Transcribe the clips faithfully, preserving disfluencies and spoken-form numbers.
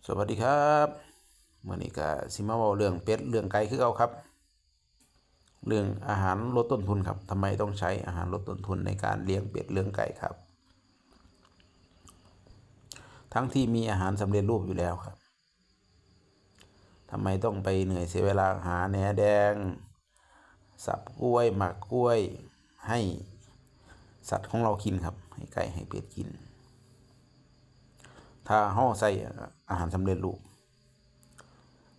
สวัสดีครับ มื้อนี้ก็สิมาเว้าเรื่องเป็ดเรื่องไก่คือเก่าครับ เรื่องอาหารลดต้นทุนครับ ทำไมต้องใช้อาหารลดต้นทุนในการเลี้ยงเป็ดเลี้ยงไก่ครับ ทั้งที่มีอาหารสำเร็จรูปอยู่แล้วครับ ทำไมต้องไปเหนื่อยเสียเวลาหาแหนแดง สับกล้วย หมากกล้วย ให้สัตว์ของเรากินครับ ให้ไก่ให้เป็ดกิน ถ้าเราใส่อาหารสำเร็จรูป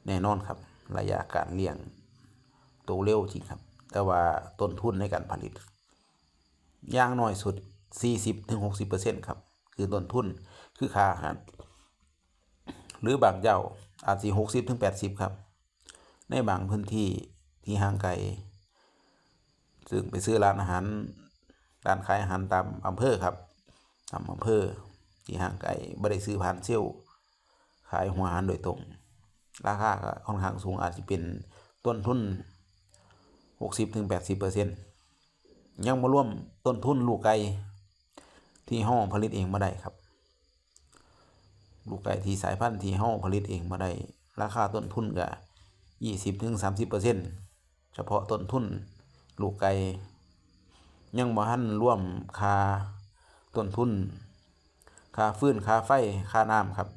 แน่นอนครับ ระยะการเลี้ยงโตเร็วจริงครับ แต่ว่าต้นทุนในการผลิต อย่างน้อยสุด สี่สิบถึงหกสิบเปอร์เซ็นต์ ครับ คือต้นทุน คือค่าอาหาร หรือบางเจ้าอาจสิ หกสิบถึงแปดสิบ ครับ ในบางพื้นที่ที่ห่างไกล ซึ่งไปซื้อร้านอาหาร ร้านขายอาหารตามอำเภอครับ ตามอำเภอที่ห่างไกล บ่ได้ซื้อผ่านเซลล์ขายหัวอาหารโดยตรง ราคาก็ค่อนข้างสูง อาจสิเป็นต้นทุน หกสิบถึงแปดสิบเปอร์เซ็นต์ ยังบ่รวมต้นทุนลูกไก่ที่เราผลิตเองบ่ได้ครับ ลูกไก่ที่สายพันธุ์ที่เราผลิตเองบ่ได้ ราคาต้นทุนก็ ยี่สิบถึงสามสิบเปอร์เซ็นต์ เฉพาะต้นทุนลูกไก่ ยังบ่ทันรวมค่าต้นทุน ค่าฟืน ค่าไฟ ค่าน้ำครับ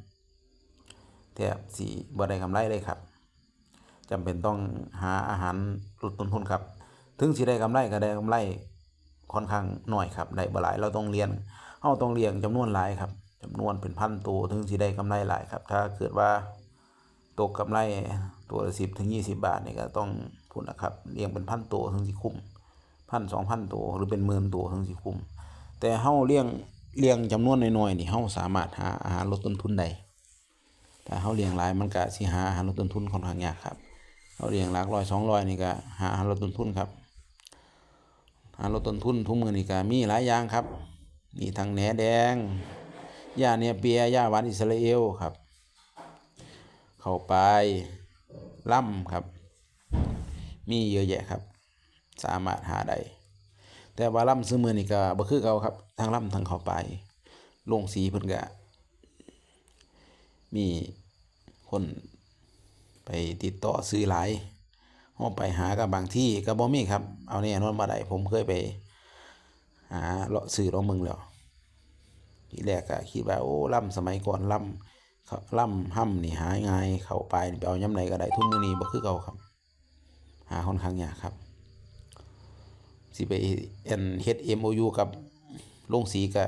แทบสิบ่ได้กำไรเลยครับ จำเป็นต้องหาอาหารลดต้นทุนครับ ถึงสิได้กำไรก็ได้กำไรค่อนข้างน้อยครับ ได้บ่หลาย เราต้องเลี้ยง เราต้องเลี้ยงจำนวนหลายครับ จำนวนเป็นพันตัว ถึงสิได้กำไรหลายครับ ถ้าเกิดว่าตกกำไรตัวละ สิบถึงยี่สิบบาทนี่ก็ต้อง พู้นนะครับ เลี้ยงเป็นพันตัวถึงสิคุ้ม พัน สองพันตัว หรือเป็นหมื่นตัวถึงสิคุ้ม แต่เราเลี้ยง เลี้ยงจำนวนน้อยๆนี่ เราสามารถหาอาหารลดต้นทุนได้ ถ้าเราเลี้ยงหลายมันก็สิหาอาหารลดต้นทุนค่อนข้างยากครับ เราเลี้ยงหลักร้อย สองร้อยนี่ก็หาอาหารลดต้นทุนครับ อาหารลดต้นทุนทุกมื้อนี่ก็มีหลายอย่างครับ มีทั้งแหนแดง หญ้าเนเปีย หญ้าหวานอิสราเอลครับ ข้าวปาย ลำครับ มีเยอะแยะครับ สามารถหาได้ แต่ว่าลำซุมื้อนี้ก็บ่คือเก่าครับ ทั้งลำทั้งข้าวปาย โรงสีเพิ่นก็มีคนไปติดต่อซื้อหลาย เราไปหาก็บางที่ก็บ่มีครับ เอาแน่นอนบ่ได้ ผมเคยไปหาเลาะซื้อลองเบิ่งแล้ว ทีแรกก็คิดว่า โอ้ ลำสมัยก่อน ลำ ลำ ลำนี่หาง่าย ข้าวปายนี่ไปเอายามใดก็ได้ ทุกมื้อนี้บ่คือเก่าครับ หาค่อนข้างยากครับ สิไป อัน เฮ็ด เอ็ม โอ ยู กับโรงสีก็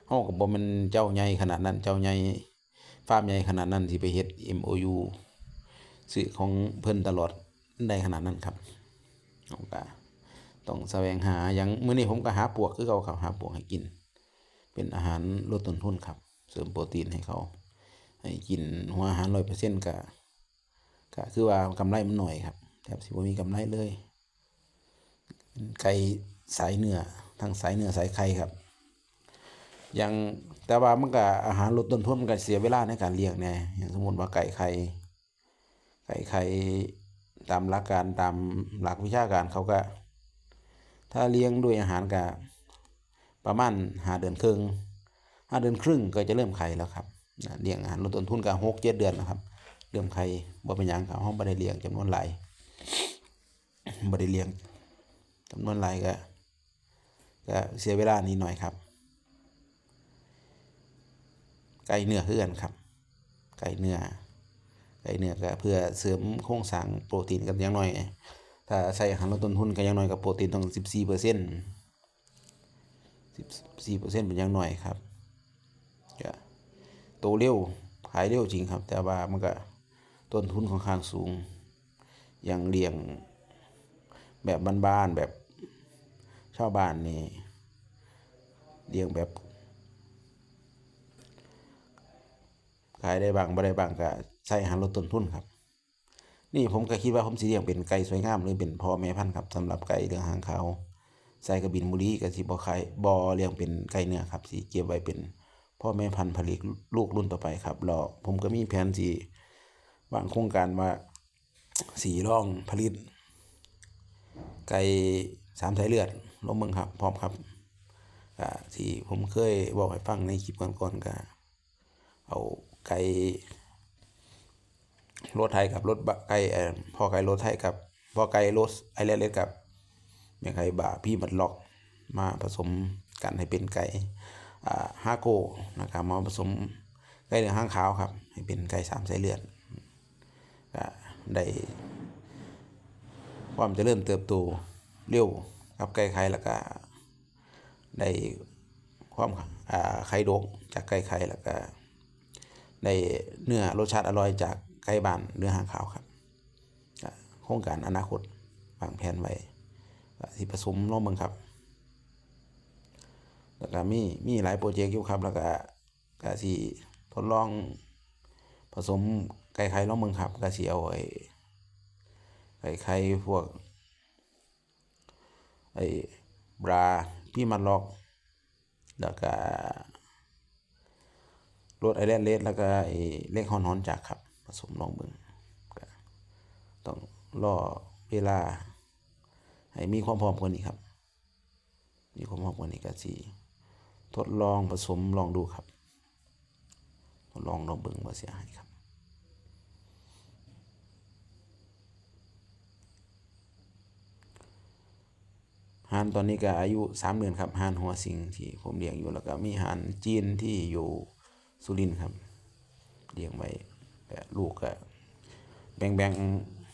เราก็บ่แม่นเจ้าใหญ่ขนาดนั้น เจ้าใหญ่ ฟาร์มใหญ่ขนาดนั้น สิไปเฮ็ด เอ็ม โอ ยู ซื้อของเพิ่นตลอดได้ขนาดนั้นครับ เราก็ต้องแสวงหา อย่างมื้อนี้ผมก็หาปวกคือเก่าครับ หาปวกให้กิน เป็นอาหารลดต้นทุนครับ เสริมโปรตีนให้เขา ให้กินหัวอาหารร้อยเปอร์เซ็นต์ ก็ ก็คือว่ากำไรมันน้อยครับ แทบสิบ่มีกำไรเลย เป็นไก่สายเนื้อ ทั้งสายเนื้อสายไข่ครับ อย่าง แต่ว่ามันก็อาหารลดต้นทุน มันก็เสียเวลาในการเลี้ยงแหน่ อย่างสมมุติว่าไก่ไข่ ไก่ไข่ ตามหลักการ ตามหลักวิชาการเขาก็ ถ้าเลี้ยงด้วยอาหารก็ประมาณห้าเดือนครึ่ง ห้าเดือนครึ่งก็จะเริ่มไข่แล้วครับ นะ เลี้ยงอาหารลดต้นทุนก็หกเจ็ดเดือนนะครับ เริ่มไข่ บ่เป็นหยังครับ เราบ่ได้เลี้ยงจำนวนหลาย บ่ได้เลี้ยงจำนวนหลายก็ ก็เสียเวลานิดหน่อยครับ ไก่เนื้อคือกันครับ ไก่เนื้อ ไก่เนื้อก็เพื่อเสริมโครงสร้างโปรตีนกันอย่างน้อย ถ้าใส่อาหารลดต้นทุนก็อย่างน้อยก็โปรตีนต้อง สิบสี่เปอร์เซ็นต์ สิบสี่เปอร์เซ็นต์ เป็นอย่างน้อยครับ ก็โตเร็ว ขายเร็วจริงครับ แต่ว่ามันก็ต้นทุนค่อนข้างสูง อย่างเลี้ยงแบบบ้านๆ แบบชาวบ้านนี่ เลี้ยงแบบ ขายได้บ้างบ่ได้บ้างก็ใส่อาหารลดต้นทุนครับ นี่ผมก็คิดว่าผมสิเลี้ยงเป็นไก่สวยงาม หรือเป็นพ่อแม่พันธุ์ครับ สำหรับไก่เหลืองหางขาว สายกะบินบุรี ก็สิบ่ขาย บ่เลี้ยงเป็นไก่เนื้อครับ สิเก็บไว้เป็นพ่อแม่พันธุ์ผลิตลูกรุ่นต่อไปครับ แล้วผมก็มีแผนสิวางโครงการว่าสิลองผลิตไก่สามสายเลือดลองเบิ่งครับ พร้อมครับ ก็ที่ผมเคยบอกให้ฟังในคลิปก่อนๆ ก็เอาไก่ โรสไทยกับโรสบะ ไก่ เอ่อ พ่อไก่โรสไทยกับ พ่อไก่โรสไอแลนด์เลดกับ แม่ไก่บาร์พรีมัดล็อก มาผสมกันให้เป็นไก่ อ่า ฮาโก้นะครับ มาผสมไก่เหลืองหางขาวครับ ให้เป็นไก่สามสายเลือด ก็ได้ความเจริญเติบโตเร็วกับไก่ไข่ แล้วก็ได้ความ อ่า ไข่ดกจากไก่ไข่ แล้วก็ได้เนื้อรสชาติอร่อยจากไก่บ้านเหลืองหางขาวครับ ก็โครงการอนาคตวางแผนไว้ ก็สิผสมลองเบิ่งครับ แล้วก็มี มีหลายโปรเจกต์อยู่ครับ แล้วก็ ก็สิทดลองผสมไก่ไข่ลองเบิ่งครับ ก็สิเอาไอ้ไก่ไข่พวก ไอ้บาร์พรีมัดล็อก แล้วก็โรสไอแลนด์เลด แล้วก็ไอ้เล็กฮอนฮอนจักครับ ผสมลองเบิ่ง ก็ต้องรอเวลาให้มีความพร้อมกว่านี้ครับ มีความพร้อมกว่านี้ก็สิทดลองผสมลองดูครับ ทดลองลองเบิ่งบ่เสียหายครับ ห่านตอนนี้ก็อายุสามเดือนครับ ห่านหัวสิงที่ผมเลี้ยงอยู่ แล้วก็มีห่านจีนที่อยู่สุรินทร์ครับ เลี้ยงไว้ ก็ลูกก็แบ่ง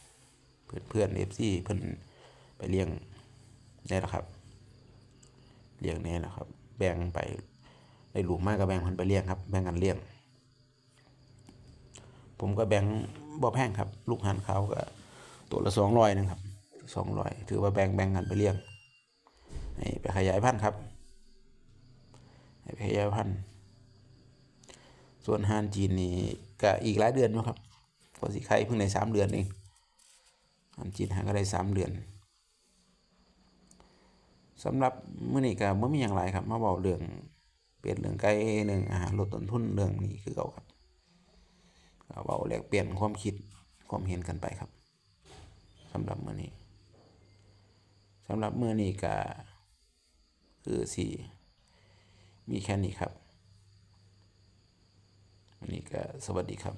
ๆ เพื่อนๆ เอฟซี เพิ่นไปเลี้ยงแน่ละครับ เลี้ยงแน่ละครับ แบ่งไป ได้ลูกมาก็แบ่งเพิ่นไปเลี้ยงครับ แบ่งกันเลี้ยง ผมก็แบ่งบ่แพงครับ ลูกห่านขาวก็ตัวละสองร้อยนึงครับ สองร้อย ถือว่าแบ่ง แบ่งกันไปเลี้ยง ให้ไปขยายพันธุ์ครับ ให้ไปขยายพันธุ์ ส่วนห่านจีนนี่ก็อีกหลายเดือนอยู่ครับ ก็สิไข่เพิ่งได้สามเดือนเอง ห่านจีนหาก็ได้สามเดือน สำหรับมื้อนี้ก็บ่มีหยังหลายครับ มาเว้าเรื่องเป็ดเรื่องไก่ เรื่องอาหาร ลดต้นทุน เรื่องนี้คือเก่าครับ ก็เว้าแลกเปลี่ยนความคิดความเห็นกันไปครับ สำหรับมื้อนี้ สำหรับมื้อนี้ก็คือสิมีแค่นี้ครับ มื้อนี้ก็สวัสดีครับ